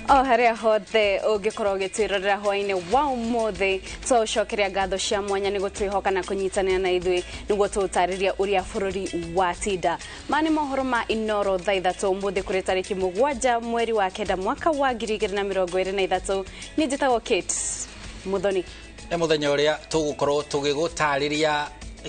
O haria hothe ũngĩkorwo ũgĩtwĩrorera hwainĩ wa ũmũthĩ, twaũcokeria ngatho cia mwanya nĩ gũtwĩhoka na kũnyitanĩra na ithuĩ nĩguo tũũtarĩrie ũrĩa bũrũri watinda. Maya nĩ mohoro ma Inoro thaa 3 ũmũthĩ kũrĩ tarĩki 7 mweri wa 9 mwaka wa 2023. Niĩ njĩtagwo Kate Muthoni. Nĩ mũthenya ũrĩa tũgũkorwo tũgĩgũtarĩria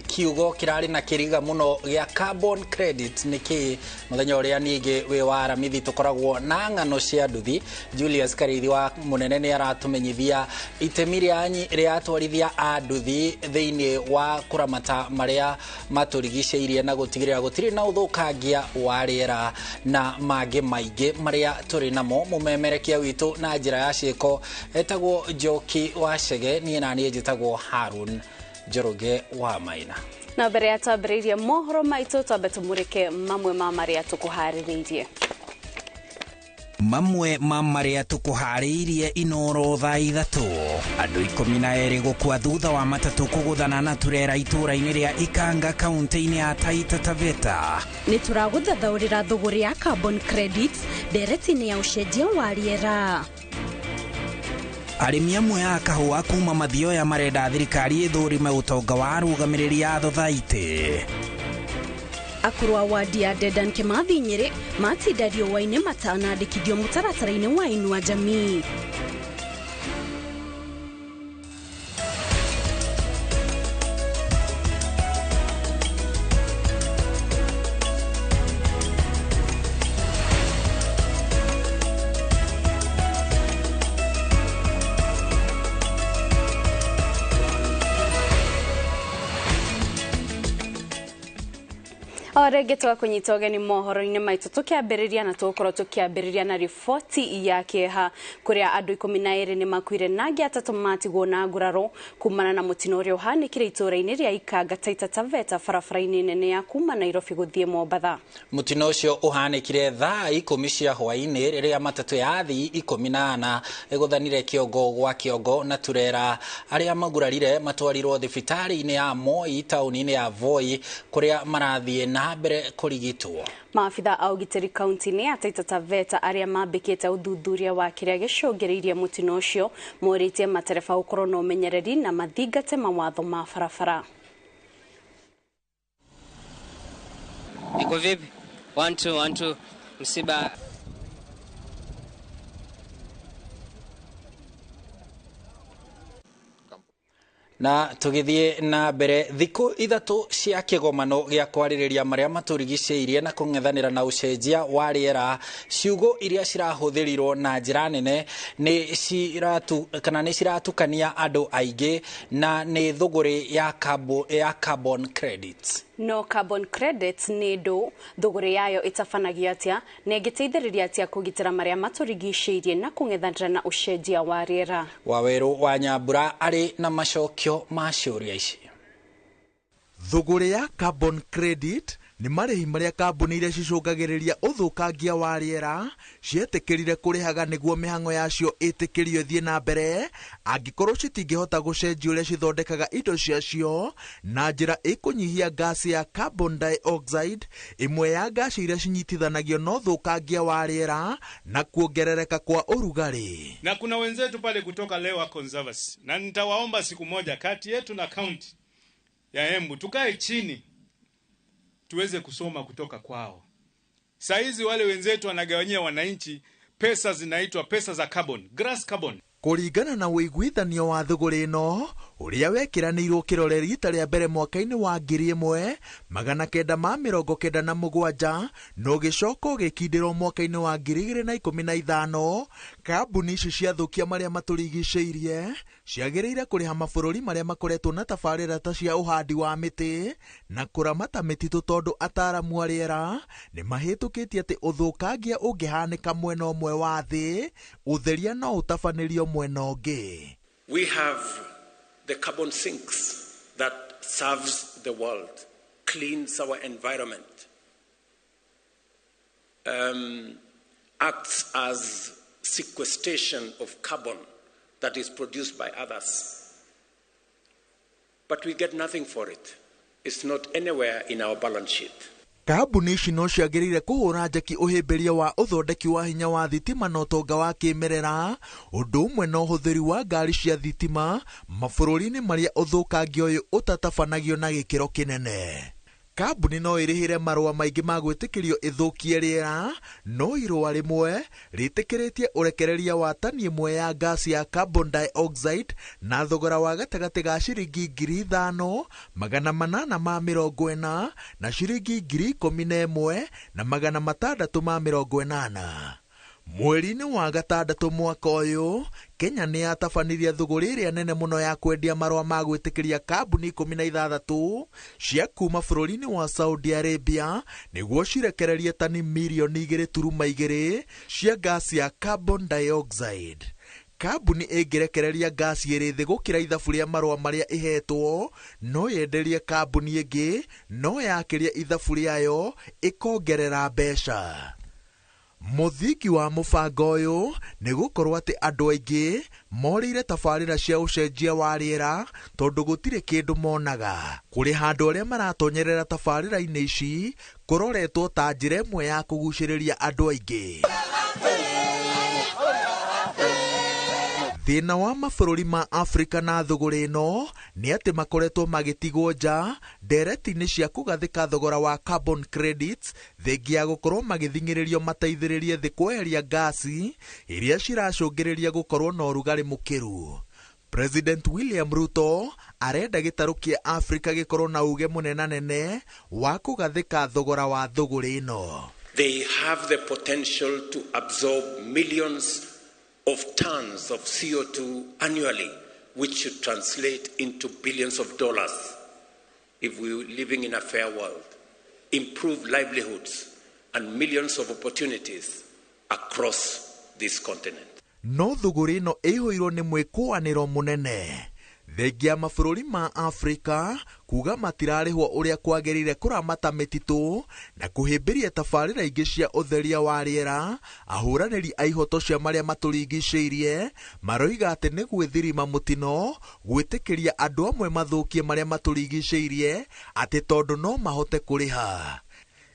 kiugo kirari na kiriga muno gĩa carbon credit nĩ kĩ. Mũthenya ũrĩa ningĩ wĩ wa Aramithi tũkoragwo na ng'ano cia nduthi. Julius Karithi wa mũnene nĩ aratũmenyithia itemi rĩa atwarithia a nduthi thĩinĩ wa kũramata marĩa matũrigicĩirie na gũtigĩrĩra gũtirĩ na ũthũkangia wa rĩera na mangĩ maingĩ marĩa tũrĩ namo. Mũmemerekia witũ na njĩra ya ciĩko etagwo Njoki wa Chege, niĩ na niĩ njĩtagwo Harun Njoroge wa Maina. Na mbere ya twambĩrĩirie mohoro maitũ, twambe tũmũrĩke mamwe ma marĩa tũkũharĩrĩirie. Mamwe ma marĩa tũkũharĩirie Inoro thaa 3. Andũ 12 gũkua thutha wa matatũ kũgũthana na turera itũũra-inĩ rĩa Ikanga kaunti-inĩ ya Taita Taveta. Nĩ tũragũthathaũrĩra thũgũrĩ ya carbon credits ndereti-inĩ ya ũcenjia wa rĩera. Arĩmi amwe a kahũa kuma Mathioya marenda thirikari ĩthũrime ũtonga wa arũgamĩrĩri a thothaitĩ. Akũrũ a wadi ya Dedan Kimathi Nyĩrĩ matinda riũa-inĩ matanandĩkithio mũtaratara-inĩ wa Inua Jamii. O rĩngĩ twakũnyita ũgeni mohoro-inĩ maitũ tũkĩambĩrĩria na tũgũkorwo tũkĩambĩrĩria na riboti ya kĩeha kũrĩa andũ 12 nĩ makuire na angĩ 3 matigwo na nguraro kumana na mũtino ũrĩa ũhanĩkire itũũra-inĩ rĩa Ikanga Taita Taveta barabara-inĩ nene ya kuma Nairobi gũthiĩ Mombatha. Mũtino ũcio ũhanĩkire thaa 10 cia hwaĩ-inĩ rĩrĩa matatũ ya athii 14 ĩgũthanire kĩongo gwa kĩongo na turera. Arĩa magurarire matwarirwo thibitarĩ-inĩ ya Moi taũni-inĩ ya Voi kũrĩa marathiĩ na mbere kũrigitwo. Maabitha a ũgitĩri kaunti-inĩ ya Taita Taveta arĩa mambĩkĩte ũthuthuria wa kĩrĩa gĩcũngĩrĩirie mũtino ũcio morĩtie matereba gũkorwo na ũmenyereri na mathingate mawatho ma barabara. Iko vipi? 1 2 1 2 msiba. Na tũgĩthiĩ na mbere, thikũ 3 cia kĩgomano gĩa kwarĩrĩria marĩa matũrigicĩirie na kũng'ethanĩra na ũcenjia wa rĩera, ciugo iria cirahũthĩrirwo na njĩra nene nĩ ciratukania andũ aingĩ na nĩ thũgũrĩ ya carbon credits. No carbon credits nĩ ndũ, thũgũrĩ yayo ĩtabanagio atĩa na ĩngĩteithĩrĩria atĩa kũgitĩra marĩa matũrigicĩirie na kũng'ethanĩra na ũcenjia wa rĩera. Wawerũ wa Nyambura arĩ na macokio ma ciũria ici. Thũgũrĩ ya carbon credit nĩ marĩhi marĩa kambuni iria cicũngagĩrĩria ũthũkangia wa rĩera cietĩkĩrire kũrĩhaga nĩguo mĩhang'o yacio ĩtĩkĩrio ĩthiĩ na mbere angĩkorwo citingĩhota gũcenjia ũrĩa cithondekaga indo ciacio na njĩra ĩkũnyihia ngasi ya carbon dioxide, ĩmwe ya ngasi iria cinyitithanagio na ũthũkangia wa rĩera na kuongerereka kwa ũrugarĩ. Na kuna wenzetu pale kutoka Lewa Conservancy, na nitawaomba siku moja kati yetu na kaunti ya Embu tukae chini tuweze kusoma kutoka kwao. Saizi wale wenzetu wanagawanyia wananchi pesa zinaitwa pesa za carbon, grass carbon. Kũringana na ũiguithanio wa thũgũrĩ ĩno ũrĩa wekĩranĩirwo kĩrore rita rĩa mbere mwaka-inĩ wa 1997 na ũgĩcoka ũgĩkindĩrwo mwaka-inĩ wa 2015, kambuni ici ciathũkia marĩa matũrigicĩirie ciagĩrĩire kũrĩha mabũrũri marĩa makoretwo na tabarĩra ta cia ũhandi wa mĩtĩ na kũramata mĩtitũ tondũ ataaramu a rĩera nĩ mahĩtũkĩtie atĩ ũthũkangia ũngĩhanĩka mwena ũmwe wa thĩ, ũtheria no ũtabanĩrio mwena ũngĩ. We have the carbon sinks that serves the world, cleans our environment, acts as sequestration of carbon that is produced by others. But we get nothing for it. It's not anywhere in our balance sheet. Kambuni ici no ciagĩrĩire kũhũra njeki ũhĩmbĩria wa ũthondeki wa hinya wa thitima na ũtonga wa kĩmerera, ũndũ ũmwe na ũhũthĩri wa ngari cia thitima mabũrũri-inĩ marĩa ũthũkangia ũyũ ũtatabanagio na gĩkĩro kĩnene. Kambuni no ĩrĩhĩre marũa maingĩ ma gwĩtĩkĩrio ĩthũkie rĩera, no irũa rĩmwe rĩtĩkĩrĩtie ũrekereria wa tani ĩmwe ya ngasi ya carbon dioxide na thogora wa gatagatĩ ga ciringi 5840 na ciringi 11680. Mweri-inĩ wa gatandatũ mwaka ũyũ, Kenya nĩ yatabanirie thũgũrĩ ĩrĩa nene mũno ya kwendia marũa ma gwĩtĩkĩria kambuni 16 cia kuma bũrũri-inĩ wa Saudi Arabia nĩguo cirekererie tani mirioni 2.2 cia ngasi ya carbon dioxide. Kambuni ĩngĩrekereria ngasi ĩrĩ thĩ gũkĩra ithabu rĩa marũa marĩa ĩhetwo, no yenderie kambuni ĩngĩ, no yakĩria ithabu rĩayo ĩkongerera mbeca. Mũthingi wa mũbango ũyũ nĩ gũkorwo atĩ andũ aingĩ morĩire tabarĩra cia ũcenjia wa rĩera tondũ gũtirĩ kĩndũ monaga. Kũrĩha andũ arĩa maratonyerera tabarĩra-inĩ ici kũroretwo ta njĩra ĩmwe ya kũgucĩrĩria andũ aingĩ. Thĩna wa mabũrũri ma Afrika na thũgũrĩ ĩno nĩ atĩ makoretwo magĩtigwo nja ndereti-inĩ cia kũgathĩka thogora wa carbon credits, thengia ya gũkorwo magĩthing'ĩrĩrio mateithĩrĩrie thĩ kweheria ngasi iria ciracũngĩrĩria gũkorwo na ũrugarĩ mũkĩru. President William Ruto arenda gĩtarũ kĩa Afrika gĩkorwo na uge mũnenanene wa kũgathĩka thogora wa thũgũrĩ ĩno. They have the potential to absorb millions of tons of CO2 annually, which should translate into billions of dollars if we were living in a fair world, improve livelihoods and millions of opportunities across this continent. No thũgũrĩ ĩno ĩihũirwo nĩ mwĩkũanĩro mũnene. Thengia mabũrũri ma Afrika kuga matirarĩhwo ũrĩa kwagĩrĩire kũramata mĩtitũ na kũhĩmbĩria tabarĩra ingĩ cia ũtheria wa rĩera, ahũranĩri a ihoto cia marĩa matũrigicĩirie maroiga atĩ nĩ gwĩthirima mũtino gwĩtĩkĩria andũ amwe mathũkie marĩa matũrigicĩirie atĩ tondũ no mahote kũrĩha.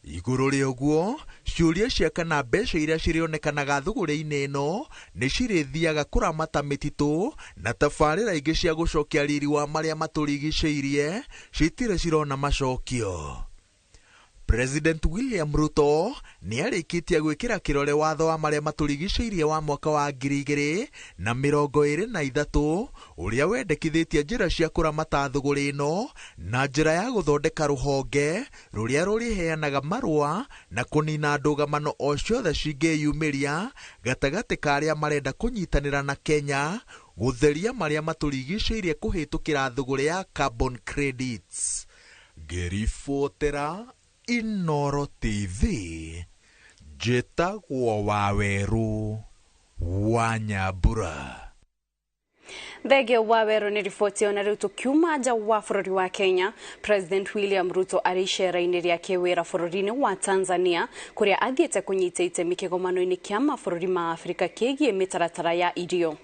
Igũrũ rĩa ũguo, ciũria cia kana mbeca iria cirĩonekanaga thũgũrĩ-inĩ ĩno nĩ cirĩthiaga kũramata mĩtitũ na tabarĩra ingĩ cia gũcokia riri wa marĩa matũrigicĩirie citirĩ cirona macokio. President William Ruto nĩ arĩkĩtie gwĩkĩra kĩrore watho wa marĩa matũrigicĩirie wa mwaka wa 2023 ũrĩa wendekithĩtie njĩra cia kũramata thũgũrĩ ĩno na njĩra ya gũthondeka rũhonge rũrĩa rũrĩheanaga marũa na kũnina ndũgamano o ciothe cingĩyumĩria gatagatĩ ka arĩa marenda kũnyitanĩra na Kenya gũtheria marĩa matũrigicĩirie kũhĩtũkĩra thũgũrĩ ya carbon credits. Ngĩribotera Inoro TV, njĩtagwo Wawerũ wa Nyambura. Thengio Wawerũ nĩ riboti ona rĩu tũkiuma nja wa bũrũri wa Kenya. President William Ruto arĩ icera-inĩ rĩa kĩwĩra bũrũri-inĩ wa Tanzania kũrĩa athiĩte kũnyita itemi kĩgomano-inĩ kĩa mabũrũri ma Afrika kĩgiĩ mĩtaratara ya irio.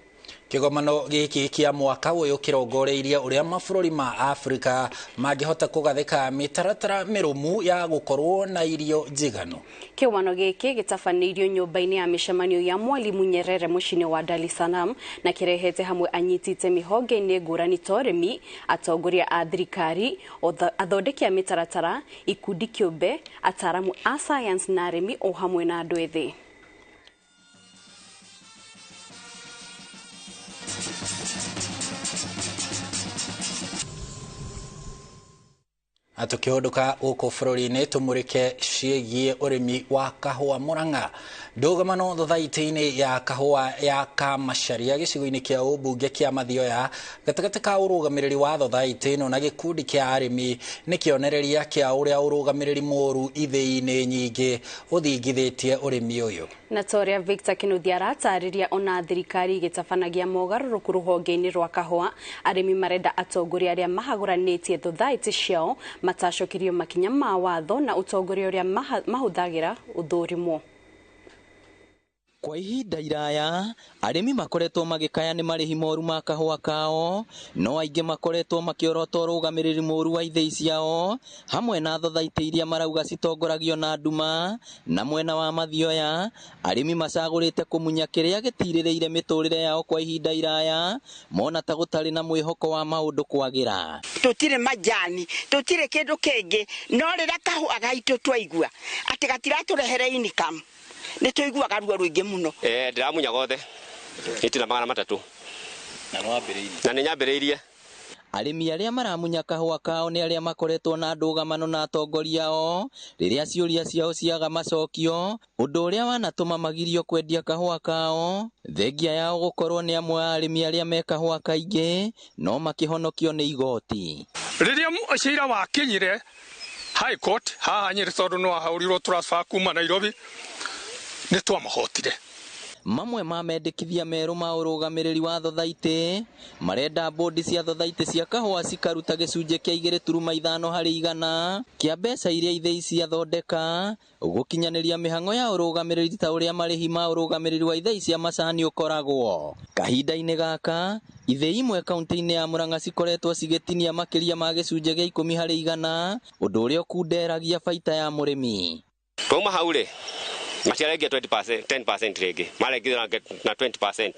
Kĩgomano gĩkĩ kĩa mwaka ũyũ kĩrongoreirie ũrĩa mabũrũri ma Afrika mangĩhota kũgathĩka mĩtaratara mĩrũmu ya gũkorwo na irio njiganu. Kĩgomano gĩkĩ gĩtabanĩirio nyũmba-inĩ ya mĩcemanio ya Mwalimu Nyerere mũciĩ-inĩ wa Dar es Salaam na kĩrehete hamwe anyiti itemi honge-inĩ ngũrani ta ũrĩmi, atongoria a thirikari, athondeki a mĩtaratara, ikundi kĩũmbe, ataaramu a sayansi na arĩmi o hamwe na andũ ethĩ. Tukihunduka gũkũ bũrũri-inĩ tũmũrĩke ciĩgiĩ ũrĩmi wa kahũa Murang'a. Ndũgamano thothaitĩ-inĩ ya kahũa ya Kamacharia gĩcigo-inĩ kĩa ũmbunge kĩa Mathioya gatagatĩ ka ũrũgamĩrĩri wa thothaitĩ ĩno na gĩkundi kĩa arĩmi nĩ kĩonereria kĩa ũrĩa ũrũgamĩrĩri mũũru ithĩi-inĩ nyingĩ ũthingithĩtie ũrĩmi ũyũ. Na ta ũrĩa Victor Kinuthia aratarĩria, ona thirikari ĩgĩtabanagia mogarũrũku rũhonge-inĩ rwa kahũa, arĩmi marenda atongoria arĩa mahagũranĩtie thothaitĩ ciao matacokerio makinya ma watho na ũtongoria ũrĩa mahũthagĩra ũthũrimwo. Kwa ihinda iraya arĩmi makoretwo magĩkaya nĩ marĩhi moru ma kahũa kao, no aingĩ makoretwo makĩorota ũrũgamĩrĩri mũru wa ithĩi ciao hamwe na thothaitĩ iria marauga citongoragio na nduma. Na mwena wa Mathioya arĩmi macagũrĩte kũmunya kĩrĩa gĩtirĩrĩire mĩtũrĩre yao kwa ihinda iraya, mona ta gũtarĩ na mwĩhoko wa maũndũ kwagĩra. Tũtirĩ majani, tũtirĩ kĩndũ kĩngĩ, no rĩrĩa kahũa gaitũ twaigua atĩ gatiratũrehere income, nĩ tũiguaga ruo rũingĩ mũno. Ndĩramunya gothe itina 300 na nĩ nyambĩrĩirie. Arĩmi arĩa maramunya kahũa kao nĩ arĩa makoretwo na ndũgamano na atongoria ao rĩrĩa ciũria ciao ciaga macokio, ũndũ ũrĩa wanatũma magirio kwendia kahũa kao. Thengia yao gũkorwo nĩ amwe a arĩmi arĩa me kahũa kaingĩ no makĩhonokio nĩ igoti. Rĩrĩa cira wakinyire High Court haha Nyĩrĩ, tondũ nĩ wahũrirwo transfer kuma Nairobi, nĩ twamahotire. Mamwe ma mendekithia merũ ma ũrũgamĩrĩri wa thothaitĩ marenda bodi cia thothaitĩ cia kahũa cikaruta gĩcunjĩ kĩa 2.5 harĩ igana kĩa mbeca iria ithĩi ciathondeka gũkinyanĩria mĩhang'o ya ũrũgamĩrĩri ta ũrĩa marĩhi ma ũrũgamĩrĩri wa ithĩi cia macani ũkoragwo. Kahinda-inĩ gaka ithĩi imwe kaunti-inĩ ya Murang'a cikoretwo cigĩtinia makĩria ma gĩcunjĩ gĩa 10 harĩ igana, ũndũ ũrĩa ũkunderagia baita ya mũrĩmi. Twauma hau rĩ, matiarengia 20%, 10% rĩngĩ, marengia na 20%.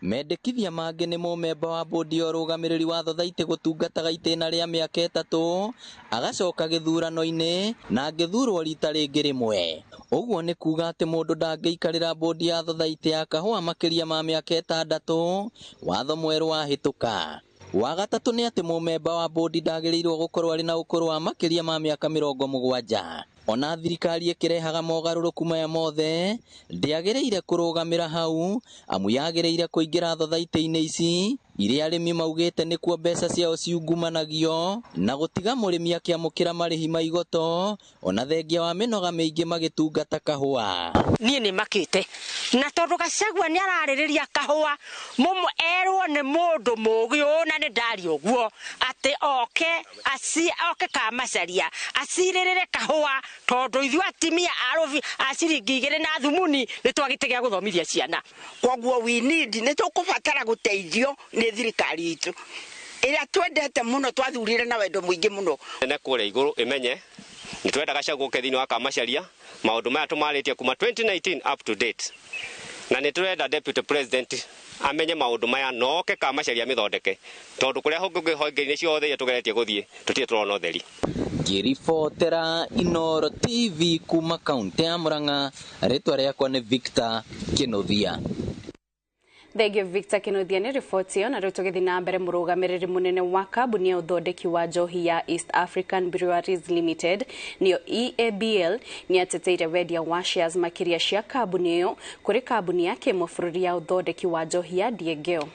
Mendekithia mangĩ nĩ mũmemba wa bodi ya ũrũgamĩrĩri wa thothaitĩ gũtungataga itĩna rĩa mĩaka 3 agacoka gĩthurano-inĩ na angĩthurwo rita rĩngĩ rĩmwe. Ũguo nĩ kuga atĩ mũndũ ndangĩikarĩra bodi ya thothaitĩ ya kahũa makĩria ma mĩaka 6 watho mwerũ wahĩtũka. Wa gatatũ nĩ atĩ mũmemba wa bodi ndagĩrĩirwo gũkorwo arĩ na ũkũrũ wa makĩria ma mĩaka 70. Ona thirikari ĩkĩrehaga mogarũrũku maya mothe ndĩagĩrĩire kũrũgamĩra hau, amu yagĩrĩire kũingĩra thothaitĩ-inĩ ici iria arĩmi maugĩte nĩkuo mbeca ciao ciungumanagio na gũtiga mũrĩmi akĩamũkĩra marĩhi ma igoto ona thengia wa mĩnoga mĩingĩ magĩtungata kahũa. Niĩ nĩ makĩte na tondũ Gachagua nĩ ararĩrĩria kahũa mũmwe erwo nĩ mũndũ mũũgĩ ũũ na nĩ ndaria ũguo atĩ oke Kamacharia acirĩrĩre kahũa tondũ ithuĩ atimia a ciringi 2 na thumuni nĩ twagĩte gĩa gũthomithia ciana. Koguo we need nĩ tũkũbatara gũteithio nĩ thirikari itũ ĩrĩa twendete mũno, twathurire na wendo mũingĩ mũno. Nene kũrĩa igũrũ ĩmenye nĩ twenda Gachagua oke thĩinĩ wa Kamacharia, maũndũ maya tũmarĩtie kuma 2019 up to date, na nĩ tũrenda deputy president amenye maũndũ maya na oke Kamacharia mĩthondeke, tondũ kũrĩa honge-inĩ ciothe iria tũgeretie gũthiĩ tũtirĩ tũrona ũtheri. Ngĩribotera Inooro TV kuma kaunti ya Murang'a, rĩtwa rĩakwa nĩ Victor Kĩnuthia. Thengiũ Victor Kĩnuthia nĩ riboti ĩyo. Na rĩu tũgĩthiĩ na mbere, mũrũgamĩrĩri mũnene wa kambuni ya ũthondeki wa njohi ya East African Breweries Limited nĩyo EABL nĩ ateteire wendia wa shares makĩria cia kambuni ĩyo kũrĩ kambuni ya kĩmabũrũri ya ũthondeki wa njohi ya Diageo.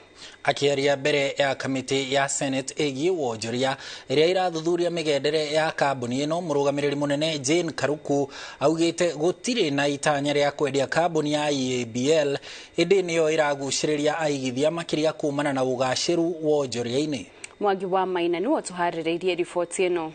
Akĩaria mbere ya kamĩtĩ ya Senate ĩgiĩ wonjoria ĩrĩa ĩrathuthuria mĩgendere ya kambuni ĩno, mũrũgamĩrĩri mũnene Jane Karuku augĩte gũtirĩ na itanya rĩa kwendia kambuni ya EABL, ĩndĩ nĩyo ĩragucĩrĩria aigithia makĩria kumana na ũgacĩru wonjoria-inĩ. Mwangi wa Maina nĩwe ũtũharĩrĩirie riboti ĩno.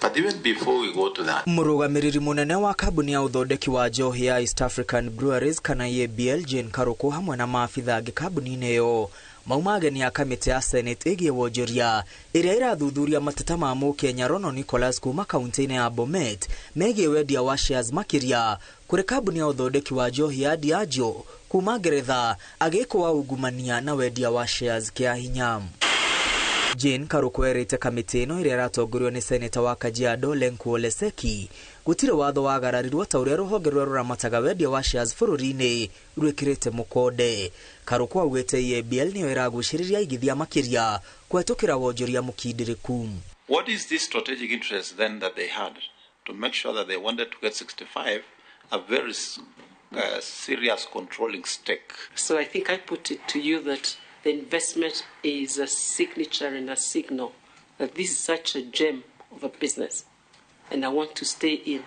But even before we go to that, mũrũgamĩrĩri mũnene wa kambuni ya ũthondeki wa njohi ya East African Breweries kana EABL Jane Karuku hamwe na maabitha angĩ kambuni-inĩ ĩyo mauma ageni a kamĩtĩ ya Senate ĩgiĩ wonjoria ĩrĩa ĩrathuthuria mateta ma mũkenya Rono Nicholas kuma kaunti-inĩ ya Bomet megiĩ wendia wa shares makĩria kũrĩ kambuni ya ũthondeki wa njohi ya Diageo kuma Ngeretha agĩkwo wa ungumania na wendia wa shares kĩa hinya. Jane Karuku erĩte kamĩtĩ ĩno ĩrĩa ĩratongorio nĩ seneta wa Kajiado Lenku Ole Seki gũtirĩ watho wagararirwo ta ũrĩa rũhonge rũrĩa rũramataga wendia wa shares bũrũri-inĩ rwĩkĩrĩte mũkonde. Karuku augĩte EABL nĩyo ĩragucĩrĩria aigithia makĩria kũhetũkĩra wonjoria mũkindĩrĩku. What is this strategic interest then that they had to make sure that they wanted to get 65, a very serious controlling stake? So I think I put it to you that the investment is a signature and a signal that this is such a gem of a business and I want to stay in.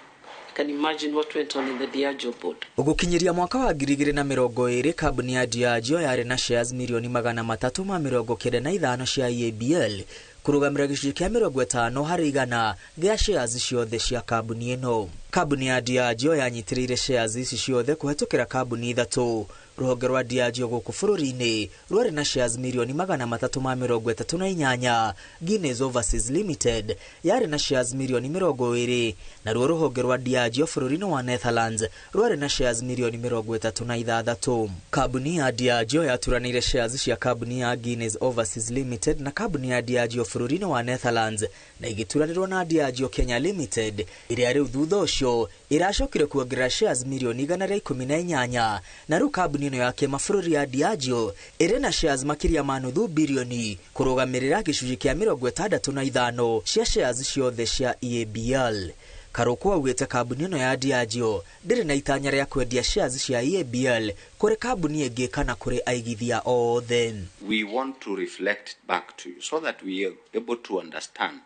I can imagine what went on in the Diageo board. Gũkinyĩria mwaka wa 2020 kambuni ya Diageo yarĩ na shares mirioni 395 cia EABL kũrũgamĩrĩra gĩcunjĩ kĩa 50 harĩ igana gĩa shares ciothe cia kambuni ĩno. Kambuni ya Diageo yanyitĩrĩire shares ici ciothe kũhetũkĩra kambuni ithatũ. Rũhonge rwa Diageo gũkũ bũrũri-inĩ rwarĩ na shares 338,000,000, Guinness Overseas Limited yarĩ na shares 20,000,000, naruo rũhonge rwa Diageo bũrũri-inĩ wa Netherlands rwarĩ na shares 36,000,000. Kambuni ya Diageo yaturanĩire shares cia kambuni ya Guinness Overseas Limited na kambuni ya Diageo bũrũri-inĩ wa Netherlands na igĩturanĩrwo na Diageo Kenya Limited ĩrĩa rĩu thutha ũcio ĩracokire kuongerera shares 118,000,000, na rĩu kambuni ĩno ya kĩmabũrũri ya Diageo ĩrĩ na shares makĩria ma 500 bilioni kũrũgamĩrĩra gĩcunjĩ kĩa 65 cia shares ciothe cia EABL. Karuku augĩte kambuni ĩno ya Diageo ndĩrĩ na itanya rĩa kwendia shares cia EABL kũrĩ kambuni ĩngĩ kana kũrĩ aigithia othe. We want to reflect back to you so that we are able to understand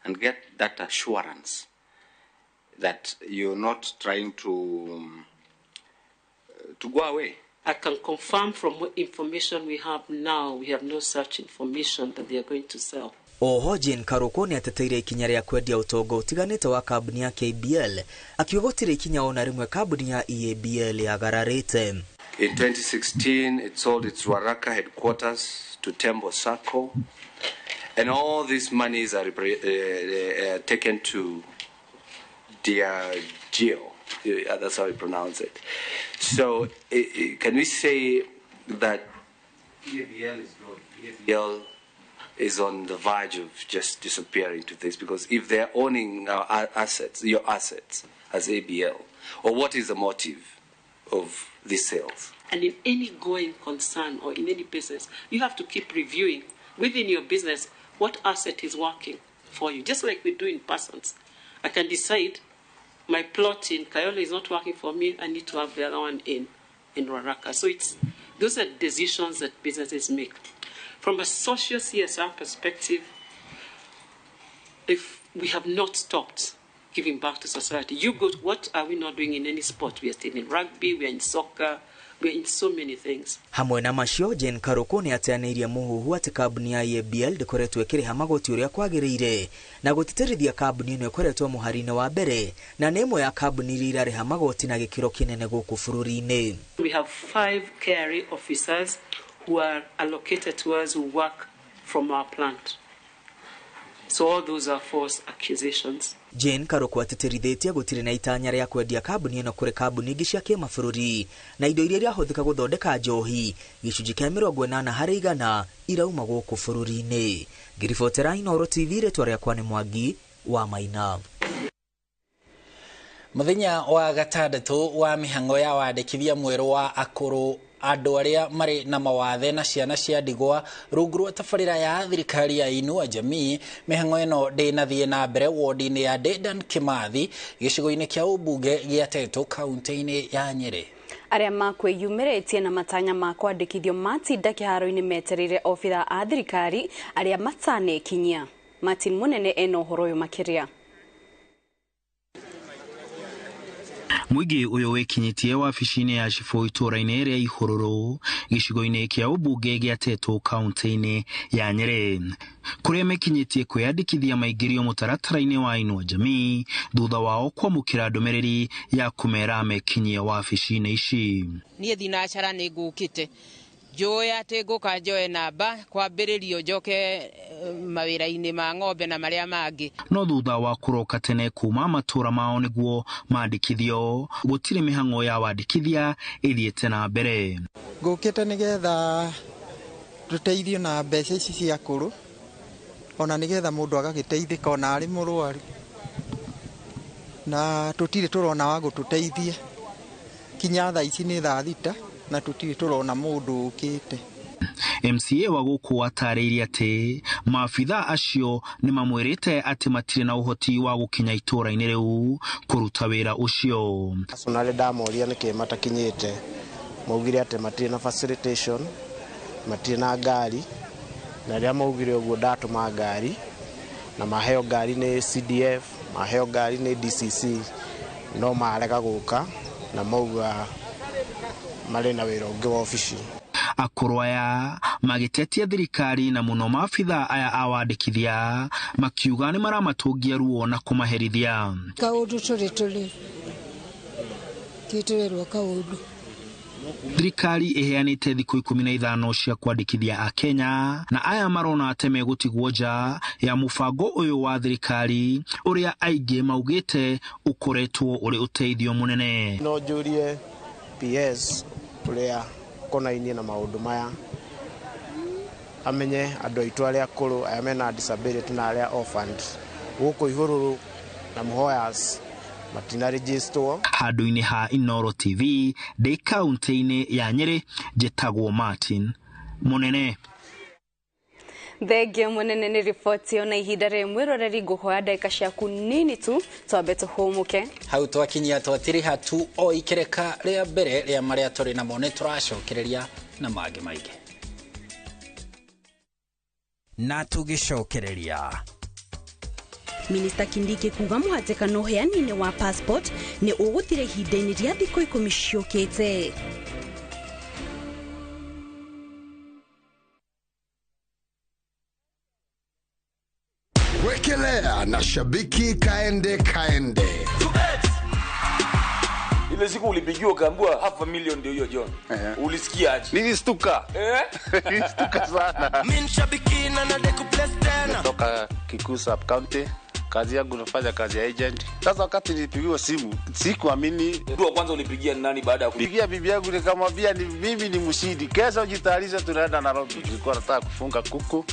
and get that assurance that you're not trying to go away. I can confirm from what information we have now, we have no such information that they are going to sell. Oho Jane Karuku nĩ ateteire ikinya rĩa kwendia ũtonga ũtiganĩte wa kambuni ya KBL, akiuga gũtirĩ ikinya ona rĩmwe kambuni ya EABL yagararĩte. In 2016, it sold its Ruaraka headquarters to Tembo Sacco, and all these monies are taken to Diageo. That's how you pronounce it. So can we say that EABL is going? EABL is on the verge of just disappearing to this, because if they're owning our assets, your assets as ABL, or what is the motive of these sales? And in any going concern or in any business, you have to keep reviewing within your business what asset is working for you, just like we do in persons. I can decide my plot in Kayole is not working for me, I need to have the other one in Ruaraka. So those are decisions that businesses make. From a social CSR perspective, if we have not stopped giving back to society, what are we not doing in any sport? We are still in rugby, we are in soccer, we are in so many things. Hamwe na macio, Jane Karuku nĩ ateanĩirie mũhuhu atĩ kambuni ya EABL ndĩkoretwo ĩkĩrĩha magoti ũrĩa kwagĩrĩire, na gũtĩtĩrithia kambuni ĩno ĩkoretwo mũhari-inĩ wa mbere na nĩ ĩmwe ya kambuni iria irarĩha magoti na gĩkĩro kĩnene gũkũ bũrũri-inĩ. We have 5 KRA officers who are allocated to us who work from our plant. So all those are false accusations. Jane Karuku atĩtĩrithĩtie gũtirĩ na itanya rĩa kwendia kambuni ĩno kũrĩ kambuni ingĩ cia kĩmabũrũri, na indo iria irahũthĩka gũthondeka njohi gĩcunjĩ kĩa 80% irauma gũkũ bũrũri-inĩ. Ngĩribotera Inooro TV, rĩtwa rĩakwa nĩ Mwangi wa Maina. Mũthenya wa gatandatũ wa mĩhang'o ya wandĩkithia mwerũ wa akũrũ andũ arĩa marĩ na mawathe na ciana cia ndigwa rungu rwa tabarĩra ya thirikari ya Inua Jamii, mĩhang'o ĩno ndĩnathiĩ na mbere wodi-inĩ ya Dedan Kimathi gĩcigo-inĩ kĩa ũmbunge gĩa Tetu kaunti-inĩ ya Nyĩrĩ. Arĩa makwĩyumĩrĩtie na matanya ma kwandĩkithio matinda kĩharo-inĩ metereire obitha a thirikari arĩa matanekinyia. Martin Munene ena ũhoro ũyũ makĩria. Mũingĩ ũyũ wĩkinyĩtie wabici-inĩ ya cibũ itũũra-inĩ rĩa Ihũrũrũ gĩcigo-inĩ kĩa ũmbunge gĩa Tetu kaunti-inĩ ya Nyĩrĩ, kũrĩa mekinyĩtie kwĩyandĩkithia maingĩrio mũtaratara-inĩ wa Inua Jamii thutha wao kwamũkĩra ndũmĩrĩri ya kũmera mekinyie wabici-inĩ ici. Niĩ thinacara nĩ ngũkĩte njũĩ atĩ ngũka njoe namba kwambĩrĩrio njoke mawĩra-inĩ ma ng'ombe na marĩa mangĩ. No thutha wa kũroka tene kuma matũra mao nĩguo mandĩkithio, gũtirĩ mĩhang'o ya wandĩkithia ĩthiĩte na mbere. Ngũkĩte nĩgetha tũteithio na mbeca ici cia akũrũ, ona nĩgetha mũndũ agagĩteithĩka ona arĩ mũrwaru, na tũtirĩ tũrona wa gũtũteithia. Kinya thaa ici nĩ thaa 6 na tũtirĩ tũrona mũndũ ũkĩte. MCA wa gũkũ atarĩirie atĩ maabitha acio nĩ mamwĩrĩte atĩ matirĩ na ũhoti wa gũkinya itũũra-inĩ rĩu kũruta wĩra ũcio. Personally ndamoria nĩkĩ matakinyĩte, maugire atĩ matirĩ na facilitation, matirĩ na ngari, na rĩrĩa maugire ũguo ndatũma ngari na maheo ngari nĩ CDF, maheo ngari nĩ DCC, no marega gũka na mauga marĩ na wĩra ũngĩ wa obici. Akũrũ aya magĩtetia thirikari na mũno maabitha aya a wandĩkithia makiuga nĩ maramatũngia ruo na kũmaherithia. Kaũndũ tũrĩ tũrĩ tĩtũrerwo kaũndũ. Thirikari ĩheanĩte thikũ 15 cia kwandĩkithia Akenya na aya marona atĩ megũtigwo nja ya mũbango ũyũ wa thirikari ũrĩa aingĩ maugĩte ũkoretwo ũrĩ ũteithio mũnene. No njũrie PS ũrĩa ũkonainie na maũndũ maya amenye andũ aitũ arĩa akũrũ, aya mena disability na arĩa orphaned gũkũ Ihururu na Muhoyas matina registwo. Handũ-inĩ ha Inooro TV ndĩ kaunti-inĩ ya Nyĩrĩ, njĩtagwo Martin Mũnene. Thengio mũnene nĩ riboti ona ihinda rĩ mwĩroreri ngũhoya ndagĩka ciaku nini tu twambe tũhũmũke. Hau twakinyia twatiriha tu o ikereka rĩa mbere rĩa marĩa tũrĩ namo nĩ tũracokereria na mangĩ maingĩ. Na tũgĩcokereria Minister Kindiki kuga mũhatĩkano ũheani-inĩ wa passport nĩ ũgũthira ihinda-inĩ rĩa thikũ 10 ciũkĩte. Wekelea na shabiki kaende kaende. Ile siku ulipigiwa ukaambiwa 500,000 ndio hiyo John. Ulisikia aje? Nilistuka. Nilistuka sana. Mimi shabiki na nadeku place tena. Natoka Kikuyu Sub County. Kazi yangu nafanya kazi ya agent. Sasa wakati nilipigiwa simu, sikuamini. Mtu wa kwanza ulipigia ni nani baada ya kupigia bibi yangu nikamwambia ni mimi ni mshindi. Kesho jitayarishe tunaenda Nairobi. Nilikuwa nataka kufunga kuku.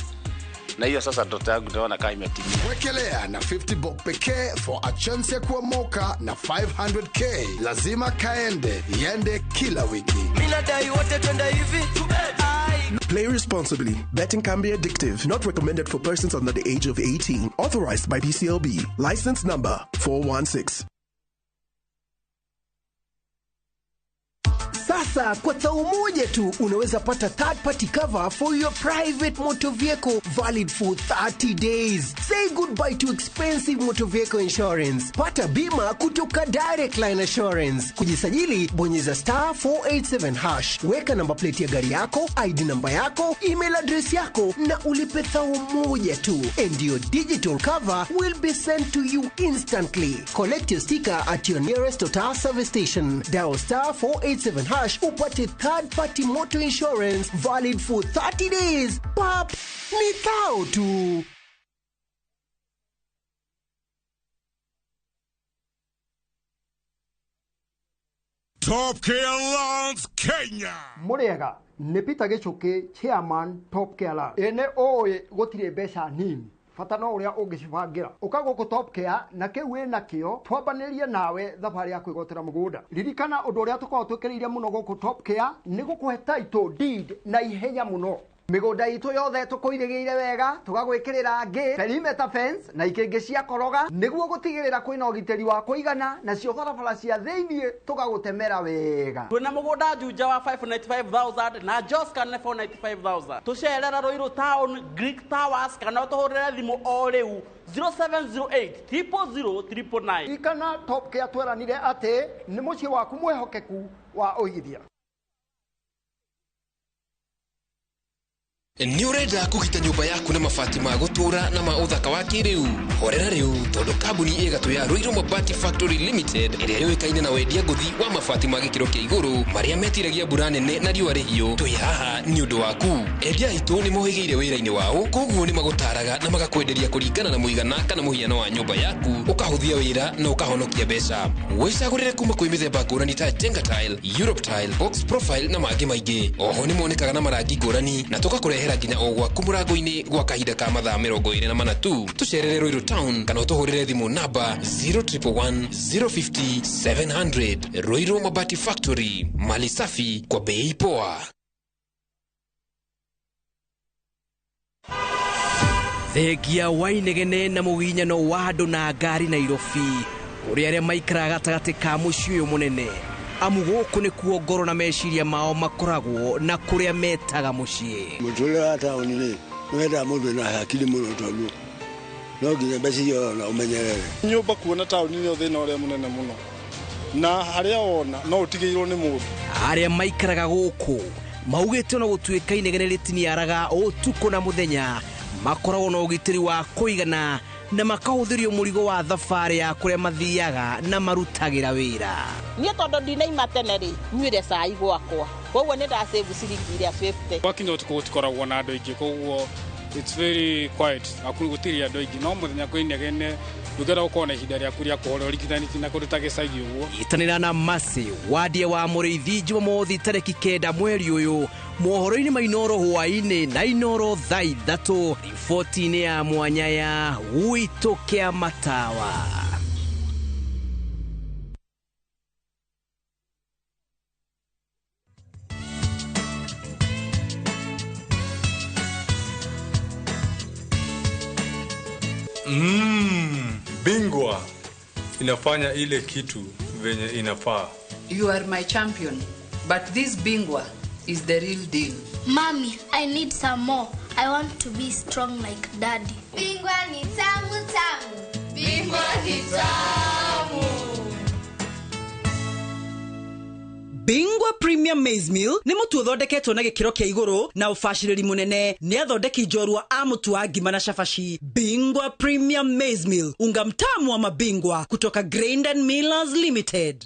Na hiyo sasa ndoto yangu naona kama imetimia. Wekelea na 50 bob pekee for a chance ya kuomoka na 500k. Lazima kaende, iende kila wiki. Mimi nadai wote twende hivi. Play responsibly. Betting can be addictive. Not recommended for persons under the age of 18. Authorized by BCLB. License number 416. Sasa kwa tau moja tu unaweza pata third party cover for your private motor vehicle valid for 30 days. Say goodbye to expensive motor vehicle insurance. Pata bima kutoka Direct Line Assurance. Kujisajili bonyeza star 487 hash. Weka namba plate ya gari yako, ID namba yako, email address yako na ulipe tau moja tu. And your digital cover will be sent to you instantly. Collect your sticker at your nearest Total service station. Dial star 487 hash upate third party motor insurance valid for 30 days. Pap, ni tao tu. Top Care Alliance Kenya. Muriega ni Peter Gichuki, chairman Top Care Alliance. Ene oe gutire mbeca nini bata no uria ungicibangira uka guku Top Care na kiu wina kio twambanirie nawe thabari ya kwigotera mugunda. Ririkana undu uria tukoragwo twikiriire muno guku Top Care ni gukuhe title deed na ihenya muno. Migunda itu yothe tukuirigire wega tugagwikirira ngi perimeter fence na ikingi cia koroga niguo gutigirira kwina ugitiri wa kuigana na cio barabara cia thiini tugagutemera wega. Twina mugunda Juja wa 595,000 na Joska na 495,000. Tucerera Ruiru Town, Greek Towers kana tuhurire thimu o riu 0708 000 999. Ririkana Top Care tweranire ati ni mucii waku mwihokeku wa uigithia. Nĩ ũrenda kũgita nyũmba yaku na mabati ma gũtũũra na ma ũthaka wa kĩrĩu? Horera rĩu tondũ kambuni ĩgatũ ya Ruiru Mabati Factory Limited ĩrĩa yũĩkaine na wendia ngũthi wa mabati ma gĩkĩro kĩa igũrũ marĩa metiragia mbura nene na riũa rĩhiũ, twĩ haha nĩ ũndũ waku. Endia aitũ nĩ mohĩgĩire wĩra-inĩ wao, koguo nĩ magũtaraga na magakwenderia kũringana na mũigana kana mũhiano wa nyũmba yaku, ũkahũthia wĩra na ũkahonokia mbeca. Wĩcagũrĩre kuma kwĩ mĩthemba ngũrani ta Jenga Tile, Europe Tile, Box Profile na mangĩ maingĩ. Oho nĩ monekaga na marangi ngũrani na tũgakũrehera nginya o gwaku mũrango-inĩ gwa kahinda ka mathaa 24 tu. Tũcerere Ruiru Town kana ũtũhũrĩre thimũ namba 0111 050 700. Ruiru Mabati Factory, mali safi kwa bei poa. Thengia wa inegene na mũginyano wa andũ na ngari Nairobi kũrĩ arĩa maikaraga gatagatĩ ka mũciĩ ũyũ mũnene, amu gũkũ nĩkuo ngoro na meciria mao makoragwo na kũrĩa metaga mũciĩ. Mũtũrĩre wa taũni rĩ, nĩwendaga mũndũ wĩna hakiri mũno tondũ no nginya mbeca iria ũrona ũmenyerere. Nyũmba kuona taũni nĩ thĩna ũrĩa mũnene mũno, na harĩa wona no ũtigĩirwo nĩ mũndũ. Arĩa maikaraga gũkũ Maugĩte ona gũtuĩka inegene rĩtiniaraga ũtukũ na mũthenya, makoragwo na ũgitĩri wa kũigana na makahũthĩrio mũrigo wa thabarĩ ya kũrĩa mathiaga na marutagĩra wĩra. Niĩ tondũ ndinaima tene rĩ, nyuire cai gwakwa, koguo nĩ ndasave ciringi iria 50. Gwakinya ũtukũ gũtikoragwo na andũ aingĩ, koguo it's very quiet, gũtirĩ andũ aingĩ, no mũthenya kwĩ inegene ndũngĩenda gũkorwo na ihinda rĩaku rĩa kũhorera ũringithanĩtie na kũndũ ta gĩcagi ũguo. Nyitanĩra na Mercy Wandie wa Mũrĩithi Jumamothi tarĩki 9 mweri ũyũ mohoro-inĩ ma Inooro hwaĩ-inĩ na Inooro thaa 3 riboti-inĩ ya mwanya ya Gwitũ kĩa Matawa. Bingwa inafanya ile kitu venye inafaa. You are my champion, but this Bingwa is the real deal. Mommy, I need some more. I want to be strong like daddy. Bingwa ni tamu tamu. Bingwa ni tamu. Bingwa Premium Maize Meal nĩ mũtu ũthondeketwo na gĩkĩro kĩa igũrũ na ũbacĩrĩri mũnene nĩ athondeki njorua a mũtu wa ngima na cabaci. Bingwa Premium Maize Meal, unga mtamu wa mabingwa kutoka Grain and Millers Limited.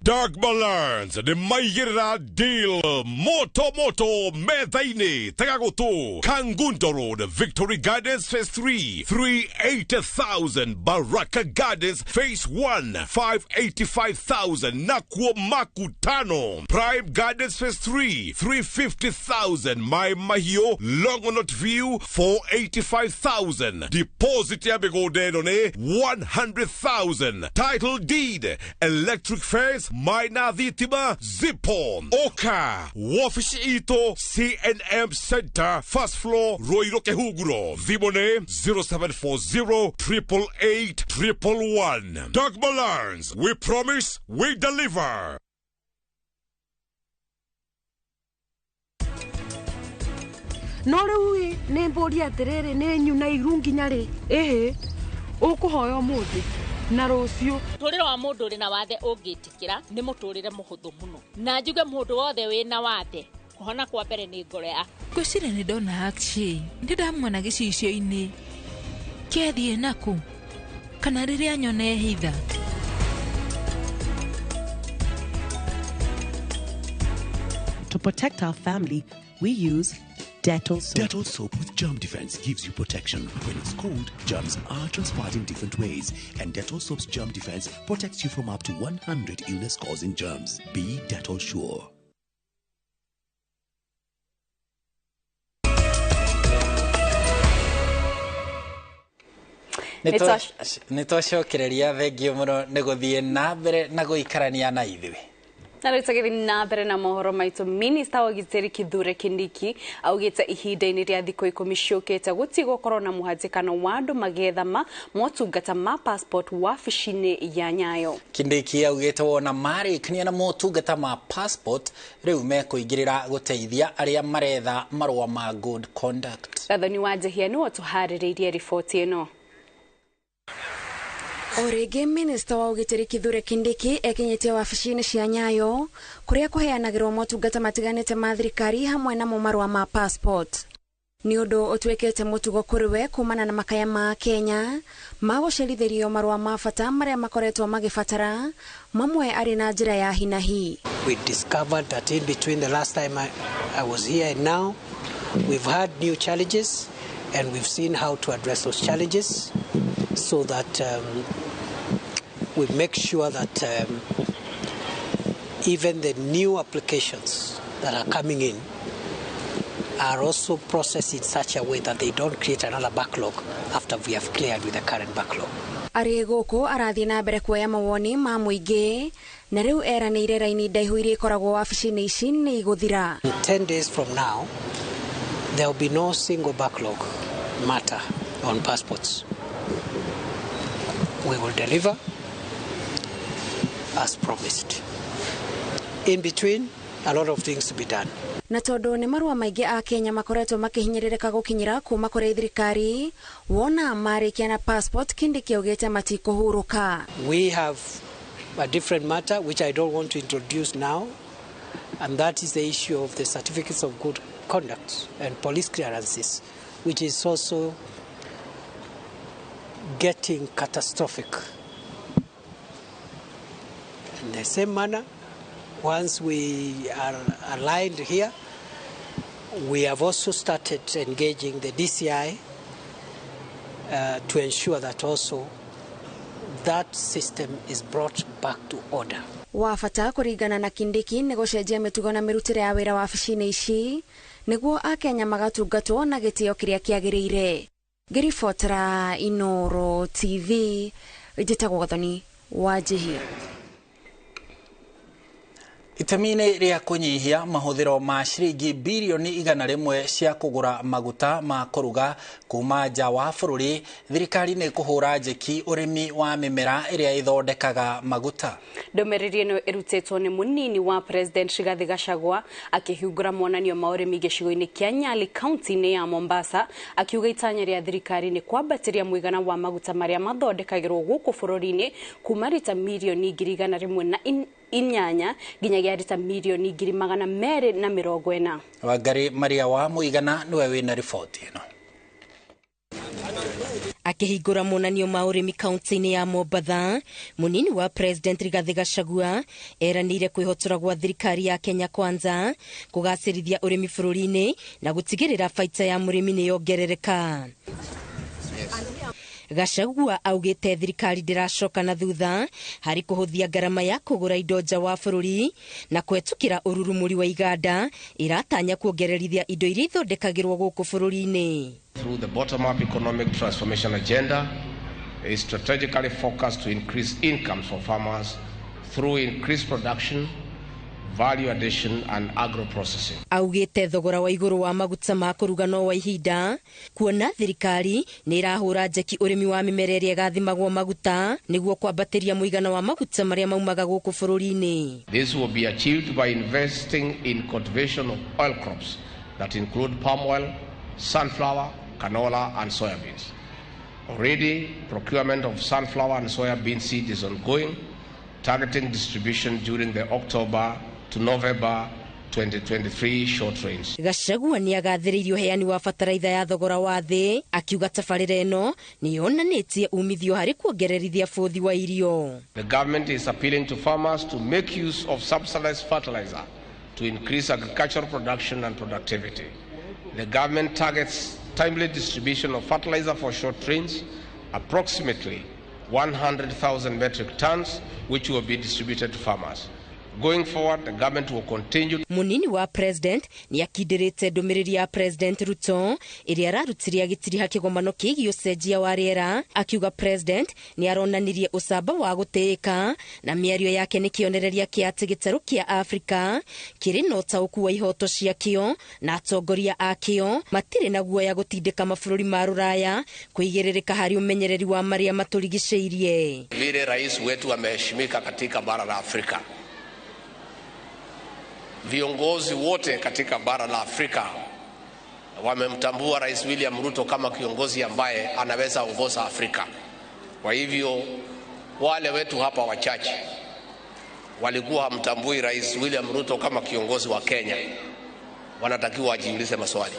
Dark Balance nĩ maigĩrĩra deal moto moto metha-inĩ tega gũtũ Kangundo Road, Victory Gardens Phase 3 380,000, Baraka Gardens Phase 1 585,000, Nakuo Makutano Prime Gardens Phase 3 350,000, Mai Mahiu Longonot View 485,000, deposit ya mĩgũnda ĩno nĩ 100,000, title deed, electric fence, Maina Thitima Zipo Oka wabici itũ CNM Center first floor Ruiru Kihunguro, thimũ nĩ 0740 888 111. Dogma Learns, we promise, we deliver. No rĩu nĩ mbũria atĩrĩrĩ, nĩ nyuna iru nginya rĩ? Ĩhĩ, ũkũhoya ũmũthĩ na rũciũ. Mũtũrĩre wa mũndũ ũrĩ na wathe ũngĩtĩkĩra nĩ mũtũrĩre mũhũthũ mũno, na njuge mũndũ wothe wĩna wathe kũhona kwa mbere nĩ ngoro yaku. Ngwĩciria nĩ ndona Akshay, nĩ ndamuona gĩcicio-inĩ kĩathiĩ nakũ kana rĩrĩa nyona ehitha. To protect our family, we use Dettol soap. Dettol soap with germ defense gives you protection. When it's cold, germs are transpired in different ways, and Dettol soap's germ defense protects you from up to 100 illness-causing germs. Be Dettol sure. Nĩ twacokereria thengio mũno nĩ gũthiĩ na mbere na gũikarania na ithuĩ. Na rĩu tũgĩthiĩ na mbere na mohoro maitũ, minista wa ũgitĩri Kithure Kindiki augĩte ihinda-inĩ rĩa thikũ 10 ciũkĩte gũtigũkorwo na mũhatĩkano wa andũ magĩethama motungata ma passport wabici-inĩ ya Nyayo. Kindiki augĩte wona marĩkania na motungata ma passport rĩu mekũingĩrĩra gũteithia arĩa maretha marũa ma good conduct. Gathoni wa Njehia nĩwe ũtũharĩrĩirie riboti ĩno. O rĩngĩ minista wa ũgitĩri Kithure Kindiki ekinyĩtie wabici-inĩ cia Nyayo kũrĩa kũheanagĩrwo motungata matiganĩte ma thirikari hamwe namo marũa ma passport. Nĩ ũndũ ũtuĩkĩte mũtugo kũrĩ we kumana na makaya ma Kenya ma gũcerithĩrio marũa ma bata marĩa makoretwo magĩbatara mamwe arĩ na njĩra ya hinahi. We discovered that in between the last time I was here and now we've had new challenges and we've seen how to address those challenges so that we make sure that even the new applications that are coming in are also processed in such a way that they don't create another backlog after we have cleared with the current backlog. Arĩ gũkũ arathiĩ na mbere kuoya mawoni ma mũingĩ na rĩu eranĩire raini ndaihu iria ikoragwo wabici-inĩ ici nĩ igũthira. In 10 days from now, there will be no single backlog matter on passports. We will deliver as promised. In between, a lot of things to be done. Na tondũ nĩ marũa maingĩ a Kenya makoretwo makĩhinyĩrĩrĩka gũkinyĩra kuma kũrĩ thirikari, wona marĩkia na passport Kindiki augĩte matikũhurũka. We have a different matter, which I don't want to introduce now, and that is the issue of the certificates of good conduct and police clearances, which is also getting catastrophic. In the same manner, once we are aligned here, we have also started engaging the DCI to ensure that also that system is brought back to order. Wa bata kũringana na Kindiki nĩ gũcenjia mĩtugo na mĩrutĩre ya wĩra wabici-inĩ ici nĩguo akenya magatungatwo na gĩtĩo kĩrĩa kĩagĩrĩire. Ngĩribotera Inoro TV, njĩtagwo Gathoni wa Njihia. Itemi-inĩ rĩa kũnyihia mahũthĩro ma ciringi birioni 100 cia kũgũra maguta ma kũruga kuma nja wa bũrũri, thirikari nĩ kũhũra njeki ũrĩmi wa mĩmera ĩrĩa ĩthondekaga maguta. Ndũmĩrĩri ĩno ĩrutĩtwo nĩ mũnini wa President Rigathi Gachagua akĩhingũra monanio ma ũrĩmi gĩcigo-inĩ kĩa Nyali kaunti-inĩ ya Mombasa, akiuga itanya rĩa thirikari nĩ kwambatĩria mũigana wa maguta marĩa mathondekagĩrwo gũkũ bũrũri-inĩ kuma rita mirioni 108 nginyagia rita mirioni 240. Wangari Maria wa Muigana niwe wina riboti ĩno. Akĩhingũra monanio ma ũrĩmi kaunti-inĩ ya Mombatha, mũnini wa President Rigathi Gachagua eranĩire kwĩhotora gwa thirikari ya Kenya Kwanza kũgacĩrithia ũrĩmi bũrũri-inĩ na gũtigĩrĩra baita ya mũrĩmi nĩ yongerereka. Gachagua augĩte thirikari ndĩracoka na thutha harĩ kũhũthia ngarama ya kũgũra indo nja wa bũrũri na kũhetũkĩra ũrurumũri wa iganda iratanya kuongererithia indo iria ithondekagĩrwo gũkũ bũrũri-inĩ. Through the bottom-up economic transformation agenda is strategically focused to increase incomes for farmers through increased production, value addition and agro-processing. Augĩte thogora wa igũrũ wa maguta ma kũruga no wa ihinda, kuona thirikari nĩ ĩrahũra njeki ũrĩmi wa mĩmera ĩrĩa ĩgathimagwo maguta nĩguo kwambatĩria mũigana wa maguta marĩa maumaga gũkũ bũrũri-inĩ. This will be achieved by investing in cultivation of oil crops that include palm oil, sunflower, canola and soybeans. Already, procurement of sunflower and soybean seed is ongoing, targeting distribution during the October to November 2023 short rains. Gachagua nĩ agathĩrĩirie ũheani wa bataraitha ya thogora wa thĩ, akiuga tabarĩra ĩno nĩ yonanĩtie umithio harĩ kuongererithia bũthi wa irio. The government is appealing to farmers to make use of subsidized fertilizer to increase agricultural production and productivity. The government targets timely distribution of fertilizer for short rains, approximately 100,000 metric tons, which will be distributed to farmers. Going forward, the government will continue. Munini wa President ni akindirite ndumiriri ya President Ruto iria ararutire agitiriha kigomano kigie ucenjia wa riera, akiuga President ni aronanirie ucamba wa gutiika na miario yake ni kionereria kia ati gitaru kia Afrika kiri na utauku wa ihoto ciakio na atongoria akio matiri na guoya gutindika mabũrũri ma ruraya kuigiririka hari umenyereri wa maria maturigiceirie. Vile rais wetu ameheshimika katika bara la Afrika, viongozi wote katika bara la Afrika wamemtambua Rais William Ruto kama kiongozi ambaye anaweza ongoza Afrika. Kwa hivyo wale wetu hapa wachache walikuwa hamtambui Rais William Ruto kama kiongozi wa Kenya, wanatakiwa wajiulize maswali.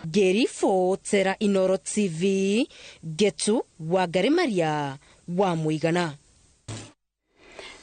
Gerifo Tera Inoro TV, Getu Wangari Maria wa Muigana.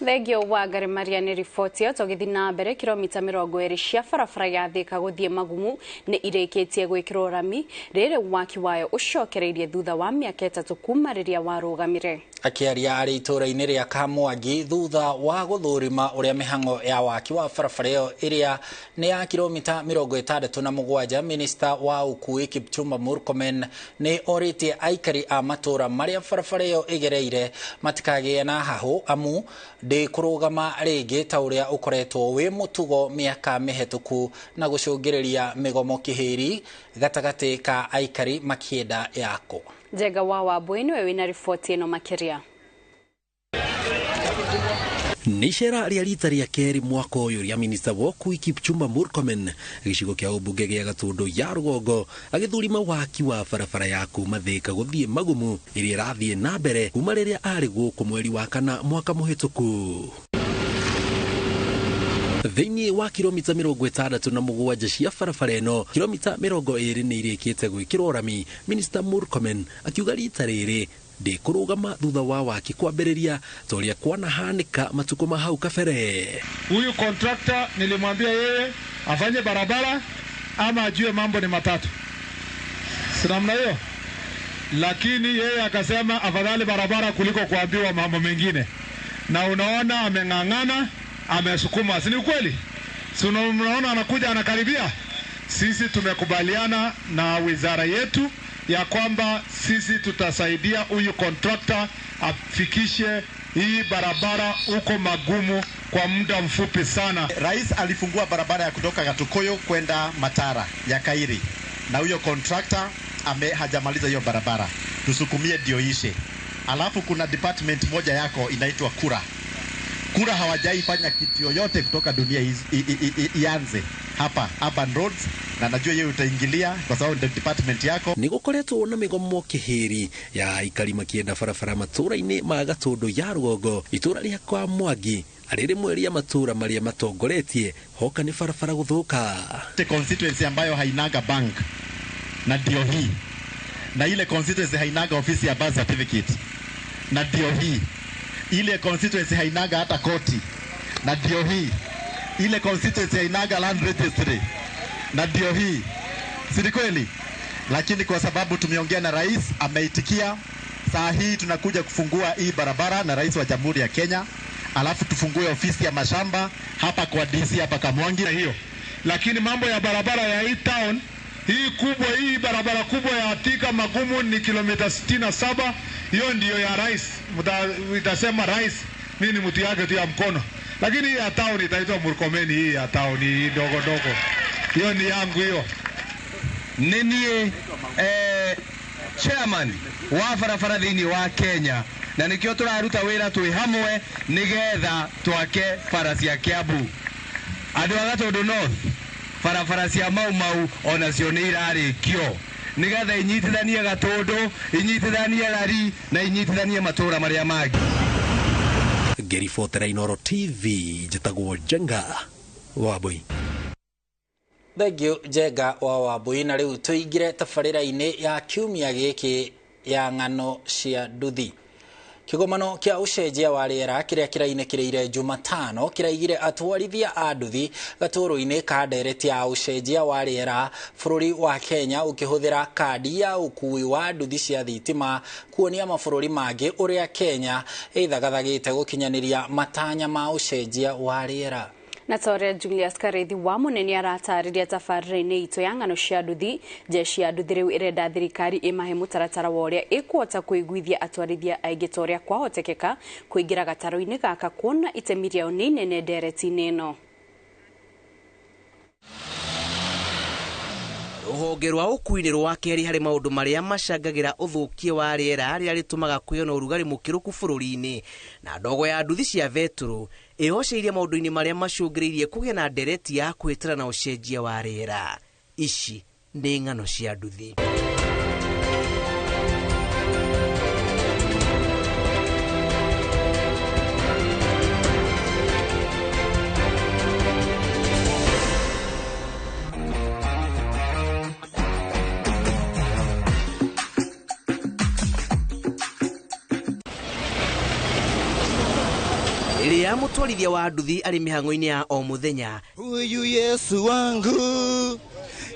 Thengio Wangari Maria nĩ riboti ĩyo. Tũgĩthiĩ na mbere, kilomita 20 cia barabara ya Thika gũthiĩ Magumu nĩ irĩkĩtie gwĩkĩrwo rami, rĩrĩ waki wayo ũcokereirie thutha wa mĩaka 3 kuma rĩrĩa warũgamire. Akĩaria arĩ itũũra-inĩ rĩa Kamwangi thutha wa gũthũrima ũrĩa mĩhang'o ya waki wa barabara ĩyo ĩrĩa nĩ ya kilomita 67, minista wa ũkuui Kipchumba Murkomen nĩ orĩtie aikari a matũũra marĩa barabara ĩyo ĩgereire matikagĩe na hahũ amu ndĩkũrũgama rĩngĩ ta ũrĩa ũkoretwo wĩ mũtugo mĩaka mĩhetũku na gũcũngĩrĩria mĩgomo kĩhĩri gatagatĩ ka aikari makĩenda yako. Njega wa Wambui niwe wĩna riboti ĩno makĩria. Nĩ icera rĩa rita rĩa kerĩ mwaka ũyũ rĩa minista wa ũkui Kipchumba Murkomen gĩcigo kĩa ũmbunge gĩa Gatũndũ ya rũgongo agĩthurima waki wa barabara ya kuma Thika gũthiĩ Magumu ĩrĩa ĩrathiĩ na mbere kuma rĩrĩa arĩ gũkũ mweri wa kana mwaka mũhĩtũku. Thĩinĩ wa kilomita 67 cia barabara ĩno, kilomita 20 nĩ irĩkĩte gwĩkĩrwo rami. Minista Murkomen akiuga rita rĩrĩ ndĩkũrũgama thutha wa waki kwambĩrĩria ta ũrĩa kwanahanĩka matukũ ma hau kabere. Huyu contractor nilimwambia yeye afanye barabara ama ajue mambo ni matatu, si namna hiyo? Lakini yeye akasema afadhali barabara kuliko kuambiwa mambo mengine, na unaona ameng'ang'ana, amesukuma, si ni ukweli? Si unaona anakuja anakaribia. Sisi tumekubaliana na wizara yetu ya kwamba sisi tutasaidia huyu contractor afikishe hii barabara huko Magumu kwa muda mfupi sana. Rais alifungua barabara ya kutoka Gatukoyo kwenda Matara ya Kairi, na huyo contractor hajamaliza hiyo barabara, tusukumie ndio ishe. Alafu kuna department moja yako inaitwa Kura. Kura hawajaifanya kitu yoyote kutoka dunia ianze hapa Urban Roads, na najua yeye utaingilia kwa sababu ndio department yako. Nĩ gũkoretwo na mĩgomo kĩhĩri ya aikari makĩenda barabara matũra-inĩ ma Gatũndũ ya rũgongo, itũra rĩa kwa Mwangi arĩ rĩmwe rĩa matũra marĩa matongoretie hoka nĩ barabara gũthũka. Constituency ambayo hainaga bank na ndio hii, na ile constituency hainaga ofisi ya birth certificate na ndio hii, ile constituency hainaga hata koti na ndio hii, ile constituency hainaga land registry na ndio hii, si ni kweli? Lakini kwa sababu tumeongea na rais, ameitikia. Saa hii tunakuja kufungua hii barabara na rais wa Jamhuri ya Kenya, alafu tufungue ofisi ya mashamba hapa kwa DC hapa Kamwangi hiyo. Lakini mambo ya barabara ya hii town hii kubwa, hii barabara kubwa ya Thika Magumu ni kilomita 67. Hiyo ndio ya rais, mtasema rais mimi ni mtu yake tu ya mkono, lakini hii ya town itaitwa Murkomen. Hii ya town hii dogo dogo, hiyo ni yangu hiyo. Nini chairman wa barabara thĩinĩ wa Kenya, na nĩkĩo tũraruta wĩra twĩ hamwe nĩgetha twake bara cia Kiambu. Andũ a Gatũndũ North, barabara cia Mau Mau onacio nĩ irarĩkio nĩgetha inyitithanie Gatũndũ, inyitithanie Lari na inyitithanie matũra marĩa mangĩ. Ngĩribotera Inooro TV, njĩtagwo Njenga Wambui. Thank you Njenga wa Wambui. Na rĩu tũingĩre tabarĩra-inĩ ya kiumia gĩkĩ ya ng'ano cia nduthi. Kĩgomano kĩa ũcenjia wa rĩera kĩrĩa kĩrainĩkĩrĩire Jumatano kĩraigire atwarithia a nduthi gatũrũ-inĩ ka ndereti ya ũcenjia wa rĩera bũrũri wa Kenya ũkĩhũthĩra kandi ya ũkui wa nduthi cia thitima kuonia mabũrũri mangĩ ũrĩa Kenya ĩthagathagĩte gũkinyanĩria matanya ma ũcenjia wa rĩera. Na ta ũrĩa Julius Kareithi wa Mũnene aratarĩria tabarĩra-inĩ itũ ya ng'ano cia nduthi, jeshi ya nduthi rĩu ĩrenda thirikari ĩmahe mũtaratara wa ũrĩa ĩkũhota kũiguithia atwarithia aingĩ ta ũrĩa kwahotekeka kũingĩra gatarũ-inĩ gaka kuona itemi rĩao nĩ inene ndereti-inĩ ĩno. Rũhonge rwa ũkui nĩ rwa kerĩ harĩ maũndũ marĩa macangagĩra ũthũkia wa rĩera rĩrĩa rĩtũmaga kũgĩe na ũrugarĩ mũkĩrũku bũrũri-inĩ, na ndogo ya nduthi cia betũrũ ĩhoceirie maũndũ-inĩ marĩa macũngĩrĩirie kũgĩa na ndereti ya kũhĩtana na ũcenjia wa rĩera. Ici nĩ ng'ano cia nduthi. Rĩrĩa mũtwarithia wa nduthi arĩ mĩhang'o-inĩ ya o mũthenya, huyu Yesu wangu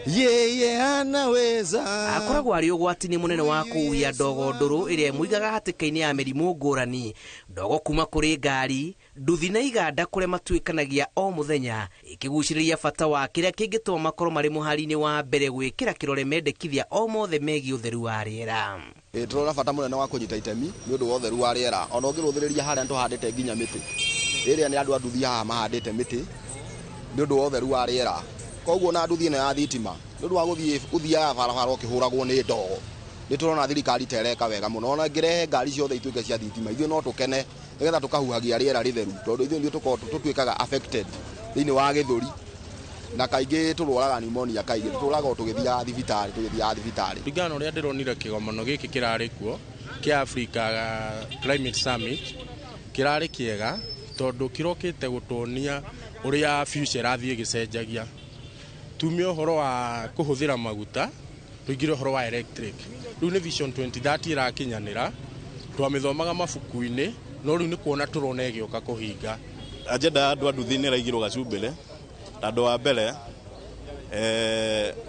yeye anaweza, akoragwo arĩ ũgwati-inĩ mũnene wa kũhuhia ndogo ndũrũ ĩrĩa ĩmũigaga hatĩka-inĩ ya mĩrimũ ngũrani. Ndogo kuma kũrĩ ngari, nduthi na iganda kũrĩa matuĩkanagia o mũthenya, ĩkĩgucĩrĩria bata wa kĩrĩa kĩngĩtũma makorwo marĩ mũhari-inĩ wa mbere gwĩkĩra kĩrore mendekithia o mothe megiĩ ũtheru wa rĩera. Tũrona bata mũnene wa kũnyita itemi nĩ ũndũ wa ũtheru wa rĩera. Ona ũngĩrũthĩrĩria harĩa nĩtũhandĩte nginya mĩtĩ ĩrĩa nĩ andũ a nduthi haha mahandĩte mĩtĩ nĩ ũndũ wa ũtheru wa rĩera. Koguo na nduthi ĩno ya thitima nĩ ũndũ wa gũthiĩ ũthiaga barabara ũkĩhũragwo nĩ ndogo, nĩ tũrona thirikari ta ĩreka wega mũno. Ona ĩngĩrehe ngari ciothe ituĩke cia thitima, ithuĩ no tũkene Nĩgetha tũkahuhagia rĩera rĩtheru, tondũ ithuĩ nĩ tũkoragwo tũtuĩkaga affected thĩinĩ wa gĩthũri, na kaingĩ tũrwaraga pneumonia, kaingĩ tũrwaga o tũgĩthiaga thibitarĩ, tũgĩthiaga thibitarĩ. Kũringana na ũrĩa ndĩronire kĩgomano gĩkĩ kĩrarĩ kuo kĩa Africa Climate Summit kĩrarĩ kĩega, tondũ kĩrokĩte gũtuonia ũrĩa future ĩrathiĩ ĩgĩcenjagia. Tume ũhoro wa kũhũthĩra maguta, tũingĩre ũhoro wa electric. Rĩu nĩ Vision 2030 ĩrakinyanĩra, twamĩthomaga mabuku-inĩ, no rĩu nĩ kuona tũrona ĩgĩũka kũhinga. Agenda ya andũ a nduthi nĩ ĩraigirwo gacumbĩrĩ, tondũ wa mbere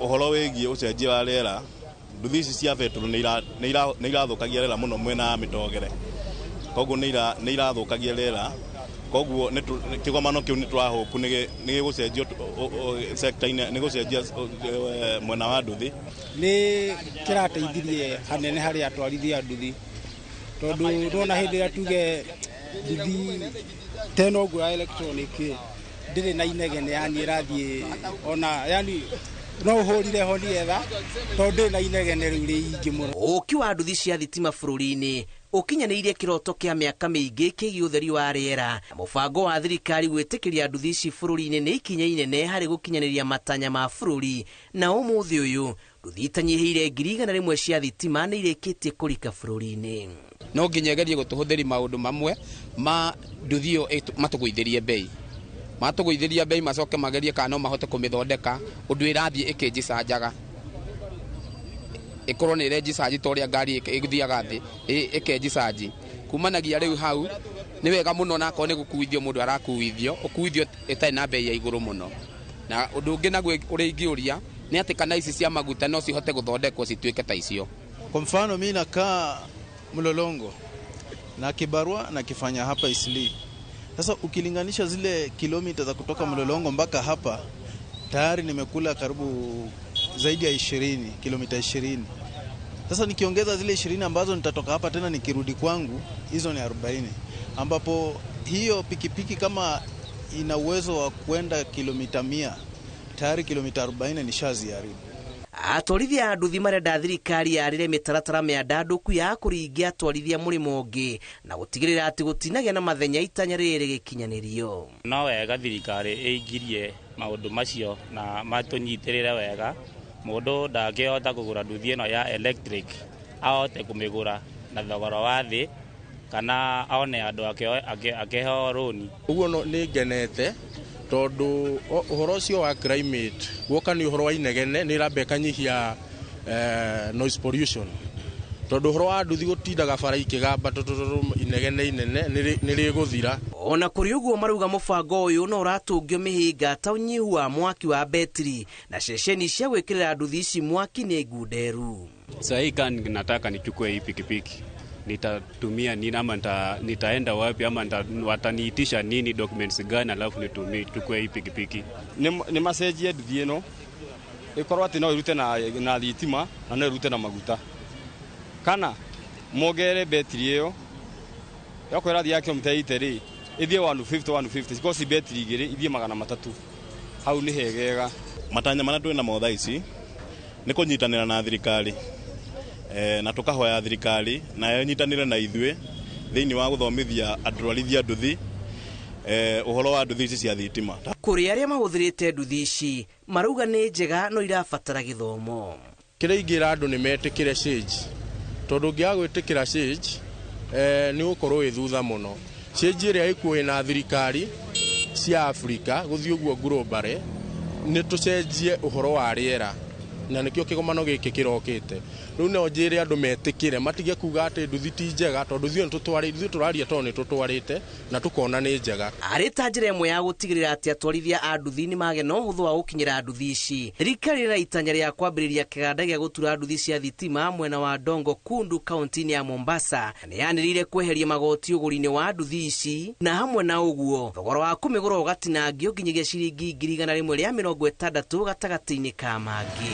ũhoro wĩgiĩ ũcenjia wa rĩera, nduthi ici cia betũrũ nĩ irathũkagia rĩera mũno mwena wa mĩtogere, koguo nĩ irathũkagia rĩera, koguo kĩgomano kĩu nĩ tũrahopu nĩ gĩgũcenjio sector-inĩ, nĩ gũcenjia mwena wa nduthi. Nĩ kĩrateithirie hanene harĩ atwarithia nduthi, tondũ ndona hĩndĩ ĩrĩa tuge nduthi tena ũguo ya electronic ndĩrĩ na inegene, yani ĩrathiĩ ona yani no ũhũrire honi etha, tondũ ndĩrĩ na inegene rĩu rĩingĩ mũno. Ũki wa nduthi cia thitima bũrũri-inĩ ũkinyanĩirie kĩroto kĩa mĩaka mĩingĩ kĩgiĩ ũtheri wa rĩera. Mũbango wa thirikari gwĩtĩkĩria nduthi ici bũrũri-inĩ nĩ ikinya inene harĩ gũkinyanĩria matanya ma bũrũri, na ũmũthĩ ũyũ nduthi itanyihĩire 100,000 cia thitima nĩ irĩkĩtie kũrika bũrũri-inĩ. No nginya ĩgerie gũtũhũthĩri maũndũ mamwe ma nduthi ĩyo matũgũithĩrie bei, matũgũithĩria bei macoke magerie kana no mahote kũmĩthondeka ũndũ ĩrathiĩ ĩkĩnjicanjaga, ĩkorwo nĩ ĩrenjicanji ta ũrĩa ngari ĩthiaga thĩ ĩkenjicanji. Kumanagia rĩu hau nĩ wega mũno, na akorwo nĩ gũkuithio mũndũ arakuithio, ũkuithio ĩtarĩ na bei ya igũrũ mũno. Na ũndũ ũngĩ naguo ũrĩa ingĩũria nĩ atĩ kana ici cia maguta no cihote gũthondekwo cituĩke ta icio. Kwa mfano mimi nakaa Mlolongo na kibarua nakifanya hapa Isli. Sasa ukilinganisha zile kilomita za kutoka Mlolongo mpaka hapa, tayari nimekula karibu zaidi ya 20, kilomita 20. Sasa nikiongeza zile 20 ambazo nitatoka hapa tena nikirudi kwangu, hizo ni 40. Ambapo hiyo pikipiki kama ina uwezo wa kwenda kilomita 100, tayari kilomita 40 nishaziharibu. Atwarithia a nduthi marenda thirikari yarĩre mĩtaratara mĩandandũku ya kũringia atwarithia mũrĩmo ũngĩ na gũtigĩrĩra atĩ gũtinagĩa na mathenya itanya rĩrĩ rĩgĩkinyanĩrio. No wega thirikari ĩingĩrie maũndũ macio na matũnyitĩrĩre wega, mũndũ ndangĩhota kũgũra nduthi ĩno ya electric ahote kũmĩgũra na thogora wa thĩ, kana one andũ akĩheo rũni. Ũguo nĩ ngenete tondũ ũhoro ũcio wa climate guoka nĩ ũhoro wa inegene, nĩ ĩramba ĩkanyihia noise pollution, tondũ ũhoro wa nduthi gũtindaga bara ikĩgamba tũtũtũ inegene inene nĩ rĩgũthira. Ona kũrĩ ũguo marauga mũbango ũyũ no ũratũngio mĩhĩnga ta ũnyihu wa mwaki wa betri na ceceni cia gwĩkĩrĩra nduthi ici mwaki nĩ ngunderu. Sahii kan nataka nichukue hii pikipiki, nitatumia nini ama nitaenda wapi ama wataniitisha nini, documents gani alafu nitumie chukue hii pikipiki? Ni macenjie nduthi ĩno ĩkorwo atĩ no ĩrute na thitima na no ĩrute na maguta, kana mongerere betri ĩyo yokorwo ĩrathiĩ ya kilomita 80 rĩ, ĩthiĩ 150 150, cikorwo ci betri igĩrĩ ithiĩ 300, hau nĩ hegega. Matanya marĩa twĩ namo thaa ici nĩ kũnyitanĩra na thirikari, na tũkahoya thirikari nayo ĩnyitanĩre na ithuĩ thĩinĩ wa gũthomithia atwarithia nduthi ũhoro wa nduthi ici cia thitima. Kũrĩ arĩa mahũthĩrĩte nduthi ici marauga nĩ njega no irabatara gĩthomo. Kĩrĩa ingĩra andũ nĩ metĩkĩre change, tondũ ũngĩaga gwĩtĩkĩra change nĩ ũgũkorwo wĩ thutha mũno. Change ĩrĩa ĩkuo na thirikari cia Afrika gũthiĩ ũguo globally, nĩ tũcenjie ũhoro wa rĩera, na nĩkĩo kĩgomano gĩkĩ kĩrokĩte. Rĩu no njĩre andũ metĩkĩre, matige kuga atĩ nduthi ti njega, tondũ ithuĩ tũraria tondũ nĩ tũtwarĩte na tũkona nĩ njega. Arĩ ta njĩra ĩmwe ya gũtigĩrĩra atĩ atwarithia a nduthi nĩ magĩa na ũhũthũ wa gũkinyĩra nduthi ici, thirikari ĩra itanya rĩa kwambĩrĩria kĩganda gĩa gũtura nduthi cia thitima mwena wa Dongo Kundu kaunti-inĩ ya Mombasa, na nĩyanĩrĩire kweheria magoti ũgũri-inĩ wa nduthi ici, na hamwe na ũguo thogora wa kũmĩgũra ũgatinangio nginyagia ciringi 160,000 gatagatĩ-inĩ ka mangĩ.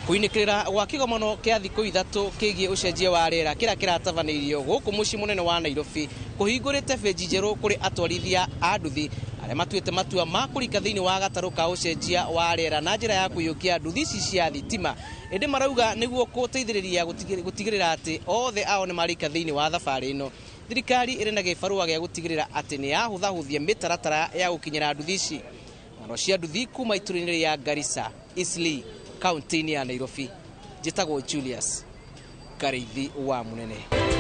Kuinĩkĩrĩra gwa kĩgomano kĩa thikũ ithatũ kĩgiĩ ũcenjia wa rĩera kĩrĩa kĩratabanĩirio gũkũ mũciĩ mũnene wa Nairobi kũhingũrĩte benji njerũ kũrĩ atwarithia a nduthi arĩa matuĩte matua ma kũrika thĩinĩ wa gatarũ ka ũcenjia wa rĩera na njĩra ya kũiyũkia nduthi ici cia thitima, ĩndĩ marauga nĩguo gũteithĩrĩria gũtigĩrĩra atĩ othe ao nĩ marika thĩinĩ wa thabarĩ ĩno. Thirikari ĩrĩ na gĩbarũa gĩa gũtigĩrĩra atĩ nĩ yahũthahũthia mĩtaratara ya gũkinyĩra nduthi ici. Ng'ano cia nduthi kuma itũra-inĩ rĩa Garissa, Eastleigh, kaunti-inĩ ya Nairobi. Njĩtagwo Julius Karĩithi wa Mũnene.